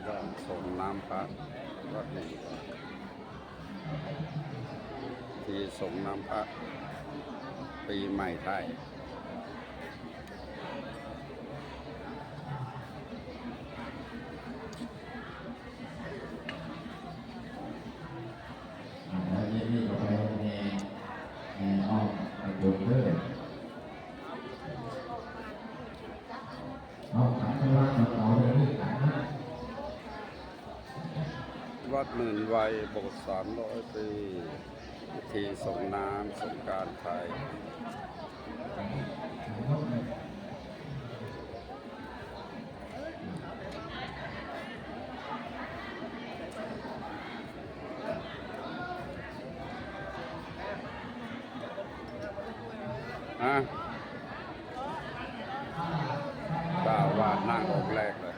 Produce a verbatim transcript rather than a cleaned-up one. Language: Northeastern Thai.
ก็ส่งน้ำพระ วัดหนึ่ง ที่ส่งน้ำพระ ปีใหม่ไทย อ่า แล้วเย็นนี้ก็ไปแห่ แห่อ้อมไปโบสถ์เด้อ เอาขันไปวางกับเขาเลย ลูกขันนะ วัดหมื่นวัย โบสถ์สามร้อยปี พิธีส่งน้ำสงกรานต์ไทย อ่ะ เจ้าอาวาสนั่งองค์แรกเลย